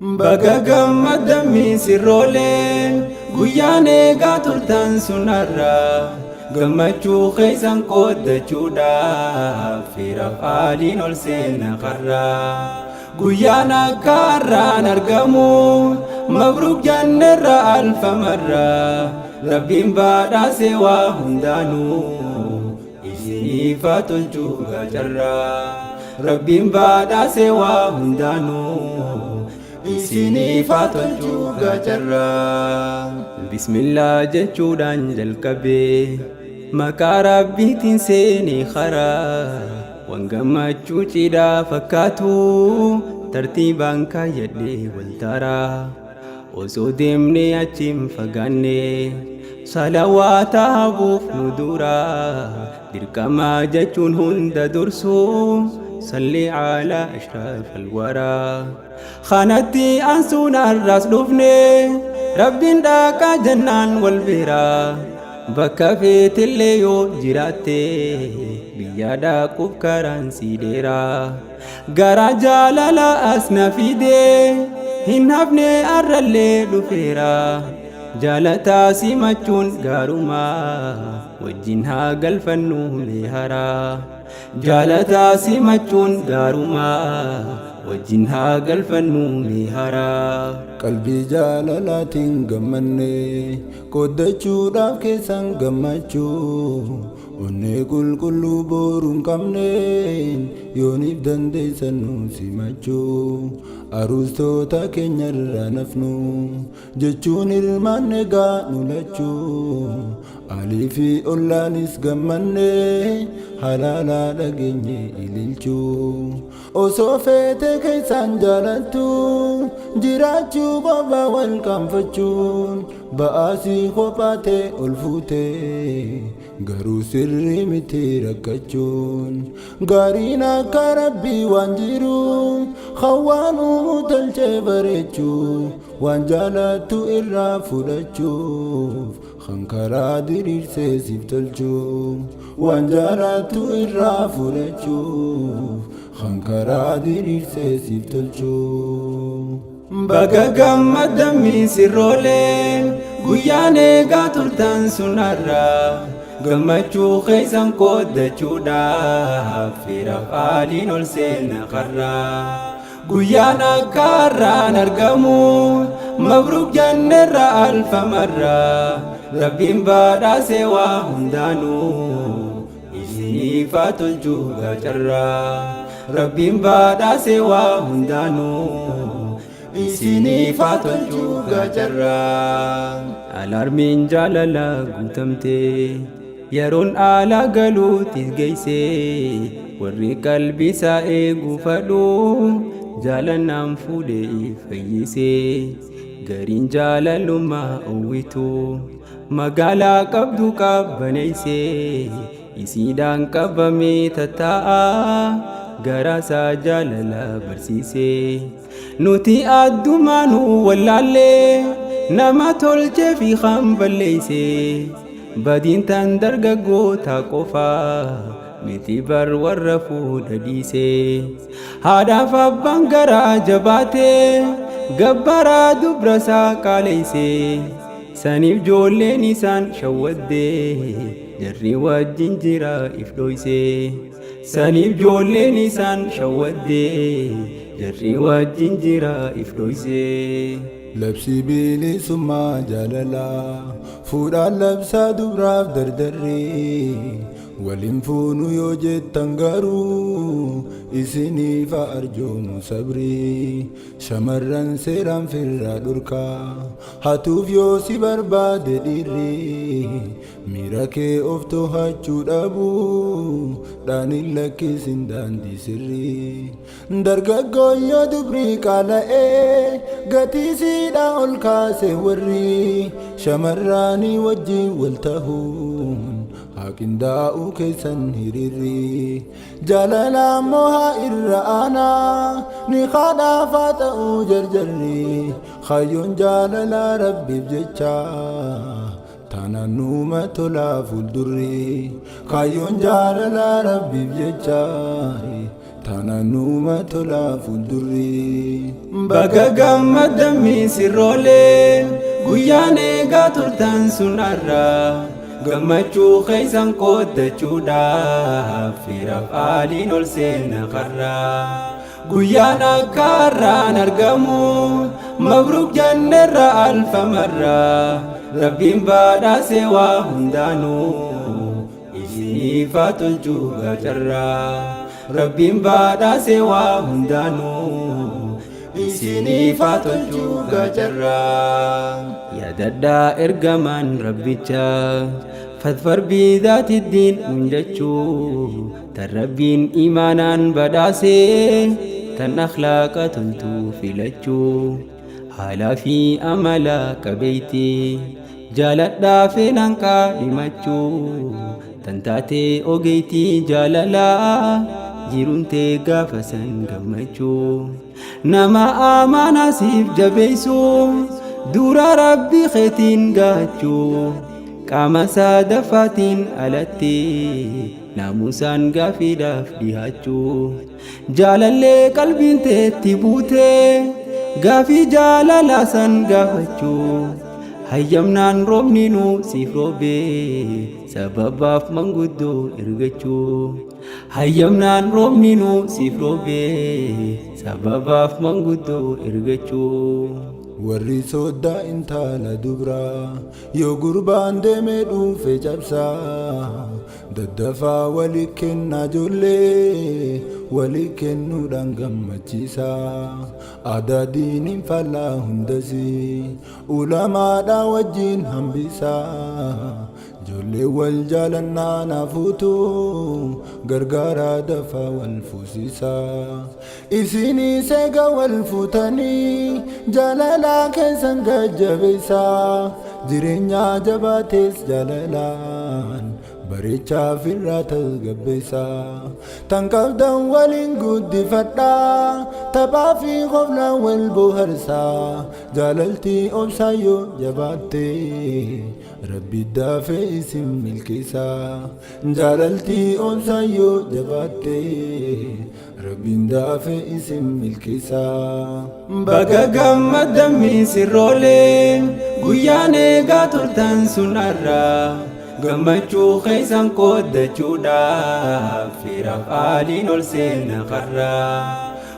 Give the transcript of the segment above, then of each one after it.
Baga gammaddan misirroolee, guyyaan eegaa turtan sun har'a. Gammachuu keessan qooddachuudhaaf firaaf aaliin ol seena karra. Guyyaan akka har'aan argamu, mabruuk jannerra alfamarra. Rabbiin badhaase waa hundaanuu, isiniif haa tolchuu gacarra. Rabbiin badhaase waa hundaanuu, isiniif haa tolchuu gacarra. Bismillaa jechuudhaan jalqabee, maqaa Rabbiitiin seenee karaa. Waan gammachuu cidhaa fakkaatu tartiibaan kaayyadhee waltaaraa. Osoo deemnee achiin fagaanne, salawaata habuuf nu dura. Dirqamaa jechuun hunda dursu, salli ala ashraf alwaraa. Kanatti aansuun har'as dhufne, Rabbiin dhaqaa jennaan wal bira. Bakka feetillee yoo jiraatte, biyya dhaquuf karaan si dheeraa. Gara jaalala as na fide, hin hafne arrallee dhufeera. Jaalataa simachuun gaarumaa, wajjin haa galfannu mee haraa. Jaalataa simachuun gaarumaa, wajjin haa galfannu mee haraa. Qalbii jaalalaatiin gammanne, qooddachuudhaaf keessan gammachuu. Onnee qulqulluu booruu hin qabneen, yooniif dandeessan nu simachuu. Aruustoota keenyarraa nafnu jechuun hirmaanne gaa nu lachuu. Alii fi ollaanis gammanne, halaalaa dhageenye ililchuu. Osoo feete keessaan jaalattu jiraachuu, qofa wal qaanfachuun ba'aasii kophaatee ol fuute, garuu sirrii miti rakkachuun. Gaariin akka Rabbii waan jiru hawaan uumuu tolchee bareechuu, waan jaalattu irraa fudhachuuf kan karaa diriirsee siif tolchuu. Waan jaalattu irraa fudhachuuf kan karaa diriirsee siif tolchuu. Baga gammaddan misirroolee, guyyaan eegaa turtan sun har'a. Gammachuu keessan qooddachuudhaaf firaaf aaliin ol seena karra. Guyyaan akka har'aan argamu, mabruuk jannerra alfamarra. Rabbiin badhaase waa hundaanuu, isiniif haa tolchuu gacarra. Rabbiin badhaase waa hundaanuu, isiniif haa tolchuu gacarra. Alarmiin jaalala guutamte, yeroon ala galuutis geeyse. Warri qalbii isaa eeguu fadhu, jaalannaan fuudhee fayyise. Gariin jaalalummaa uwwitu magaalaa qabdu qabbaneeyse. Isiidhaan qabamee tattaa'a, garaasaa jaalala barsiise. Nuti addumaanuu wallaallee, nama tolchee fi kan balleeyse. Badiin tan dargaggoota qofaa miti bar, warra fuudha dhiise. Haadhaaf abbaan garaa jabaatee, gabbaraa dubra isaa qaaleyse. Saniif ijoolleen isaan shawwaddee, jarri wajjin jira if dhoyse. Saniif ijoolleen isaan shawwaddee, jarri wajjin jira if dhoyse. Labsii bilisummaa jaalalaa fuudhaan labsaa, dubraaf dardarri waliin fuunu yoo jettan garuu, isiniif arjoomu sabrii. Shamarran seeraan firraa dhorkaa, hatuuf yoo si barbaade dhiirri, miira kee of to'achuu dhabuu dhaanin lakkisin daandii sirrii. Dargaggoon yoo dubrii qaala'ee gatii siidhaa ol kaase, warri shamarraanii wajjin wal ta'uun haa qindaa'uu keessan hiriirri. Jaalala ammoo haa irra aanaa ni haadhaafaa ta'uu jarjarri. Kaayyoon jaalala Rabbiif jecha taanaan, nuuma tolaa fuuldurri. Kaayyoon jaalala Rabbiif jecha Taanaan numa tolaa fuuldurri. Baga gammaddan misirroolee, guyyaan eegaa turtan sun har'a. Gammachuu keessan qooddachuudhaaf firaaf aaliin ol seena karra. Guyyaan akka har'aan argamu, mabruuk jennerra alfamarra. Rabbiin badhaase waa hundaanuu, isiniif haa tolchuu gacarraa. Rabbiin badhaase waa hundaanuu, isiniif haa tolchuu gacarraa. Yaadadhaa ergamaan rabbicha fadfar biidaatiddiin nun jechuu, tan Rabbiin imaanaan badhaasee, tan akhlaaqa toltuu filachuu, haalaa fi amala qabeeytii jaaladhaa feenaan qaadhimachuu, tan taatee ogeeytii jaalalaa jiruun tee gaafa san gammachuu. Nama amaanaa siif jabeessuu, dura Rabbi keetiin gaachuu, qaama sadaffaatiin alatti naamusaan gaafiidhaaf dhihaachuu, jaalallee qalbiin teetti buutee gaafii jaalalaa san gaafachuu, hayyamnaan roobni nu siif roobee sababaaf manguddoo ergachuu, hayyamnaan roobni nu siif roobee sababaaf manguddoo ergachuu. Warri soddaa intala dubraa yoo gurbaan deemee dhufe cabsaa, daddafaa walii kennaa, ijoollee walii kennuudhaan gammachiisaa. Aadaa diiniin faallaa hundasii ulamaadhaa wajjin hambisaa. Ijoollee wal jaalannaa naafuutu gargaaraa, dafaa wal fuusisaa. Isinii seega wal fuutanii jaalalaa keessan gajjabeessaa, jireenya jabaates jaalalaan bareechaa firraa tasgabbeessaa. Tan qabdan waliin guddifadhaa, taphaa fi qoflaan wal bohaarsaa. Jaalaltii obsaayyoo jabaattee Rabbi daafee isin milkeessaa. Jaalaltii obsaayyoo jabaattee Rabbiin daafee isin milkeessaa. Baga gammaddan misirroolee, guyyaan eegaa turtan sun har'a. Gammachuu keessan qooddachuudhaaf firaaf aaliin ol seena karra.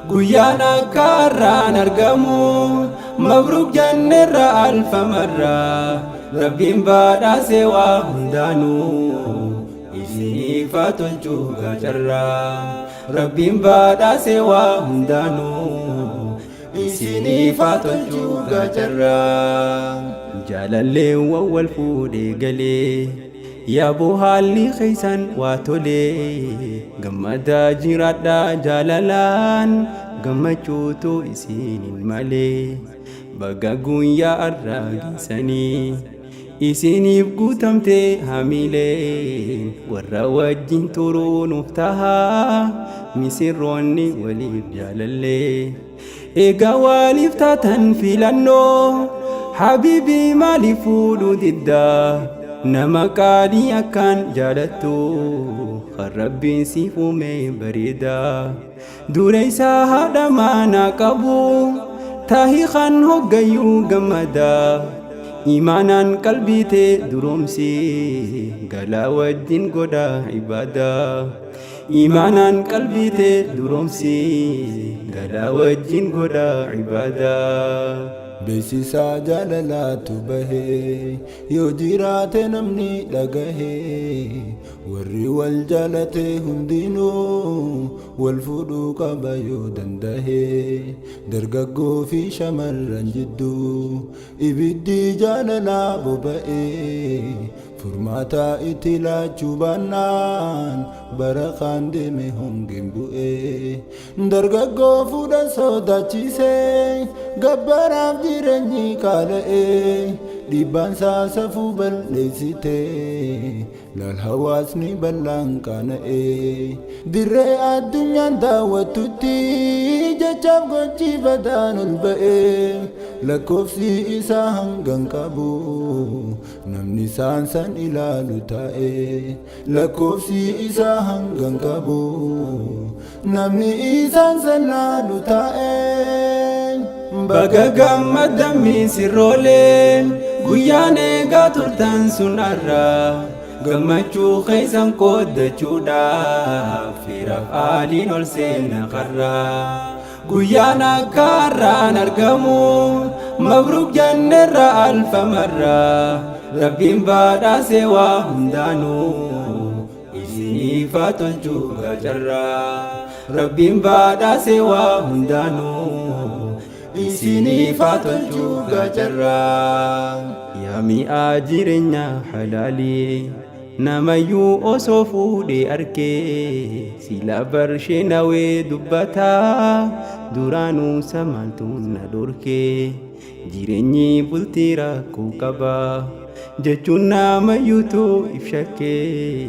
Guyyaan akka har'aan argamu, mabruuk jennerra alfamarra. Rabbiin badhaase waa hundaanuu, isiniif haa tolchuu gacarraa. Rabbiin badhaase waa hundaanuu, isiniif haa tolchuu gacarraa. Jaalalleen wal fuudhee galee, yaaboo haalli keessan waa tolee, gammadaa jiraadhaa jaalalaan, gammachuutu isiniin malee. Baga guyyaa har'aa geessanii, isiniif guutamtee hamileen, warra wajjin turuu nuuf tahaa misirroonni waliif jaalallee. Egaa waliif taatan filannoo, habiibii maaliif fuudhuu diddaa? Nama qaalii akkaan jaalattu kan Rabbiin siif uume bareedaa, dureessaa haadha manaa qabu tahi kan hoggayyuu gammadaa. Imaanaan qalbii tee duroomsi, galaa wajjin godha ibaadaa. Imaanaan qalbii tee duroomsi, galaa wajjin godha ibaadaa. Beeksisaa jaalalaatu bahee yoo jiraate namni dhagahee, warri wal jaalate hundinuu wal fuudhuu qaba yoo dandahee. Dargaggoo fi shamarran jidduu ibiddi jaalalaa boba'ee, furmaata itti laachuu baannaan bara kaan deeme hongeen bu'ee. Dargaggoo fuudha sodaachisee, gabbaraaf jireenyi qaala'ee. Dhiibbaan isaa safuu balleessite Laal hawaasni bal'aan qaana'e Dirree addunyaan daawwattutti Jechaaf gochi badaan ol ba'e Lakkoofsi isaa hangan qabu Namni isaan san ilaalu taa'e Lakkoofsi isaa hangan qabu Namni isaan san laalu taa'e. Baga gammaddan misirroolee, guyyaan eegaa turtan sun har'a. Gammachuu keessan qooddachuudhaaf firaaf aaliin ol seena karra. Guyyaan akka har'aan argamu mabruuk jennerra alfamarra. Rabbiin badhaase waa hundaanuu isiniif haa tolchu gacarraa. Rabbiin badhaase waa hundaanuu isiniif haa tolchu gacarraa. Yaa mi'aa jireenya halaalii namayyuu osoo fuudhee arkee sila barshee nawee dubbataa duraanuu samaaltuun na dhorkee. Jireenyi bultii rakkoo qaba jechuun namayyuutu if shakkee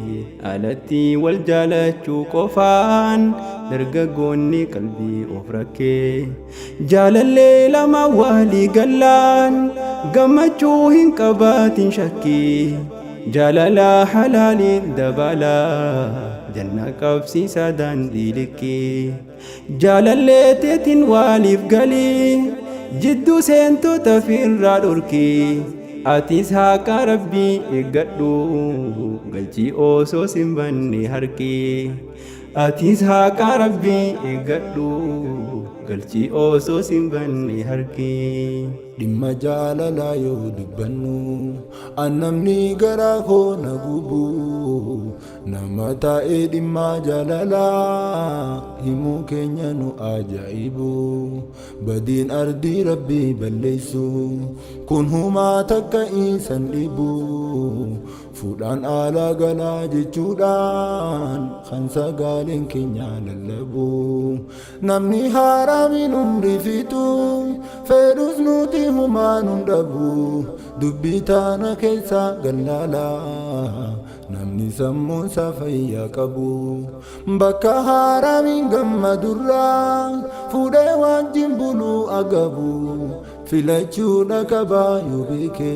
alatti wal jaalachuu qofaan dargaggoonni qalbii of rakkee jaalallee lama walii gallaan gammachuu hin qabaatin shakkii jaalala halaaliin dabalaa janna qabsiisa daandii likkii. Jaalallee teetiin waaliif galii jidduu seentota firraa dhorki atis haqa rabbii eeggadhu galchii osoo sin banne harki atis haqa rabbii eeggadhu galchii osoo sin banne harki. Dhimma jaalalaa yoo dubbannu an namni garaa koo na gubu Nama taa'ee dhimma jaalalaa himuu keenya nu ajaa'ibu. Badiin ardii rabbii balleessu kun humaa takka isan dhibu. Fuudhaan alaa galaa jechuudhaan kan sagaaleen keenya lallabu. Namni haaraamiin umrii fixu fedhus nuti humaa nun dhabu. Dubbii taana keessa gallaalaa. Namni sammuun isaa fayyaa qabu bakka haaraamiin gammadurraa fuudhee wajjin buluu agabu filachuudha qabaa yoo beeke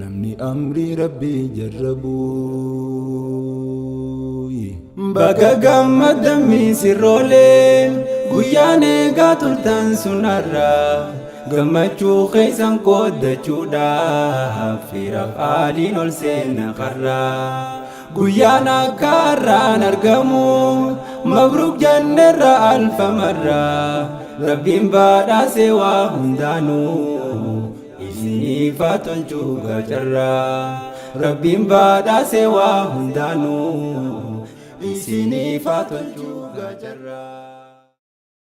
namni amrii rabbii jarrabu. Baga gammaddan misirroolee, guyyaan eegaa turtan sun har'a. Gammachuu keessan qooddachuudhaaf firaaf aaliin ol seena karra. Guyyaan akka har'aan argamu mabruuk jennerra alfamarra. Rabbiin badhaase waa hundaanuu isiniif haa tolchu gacarraa. Rabbiin badhaase waa hundaanuu isiniif haa tolchu gacarraa.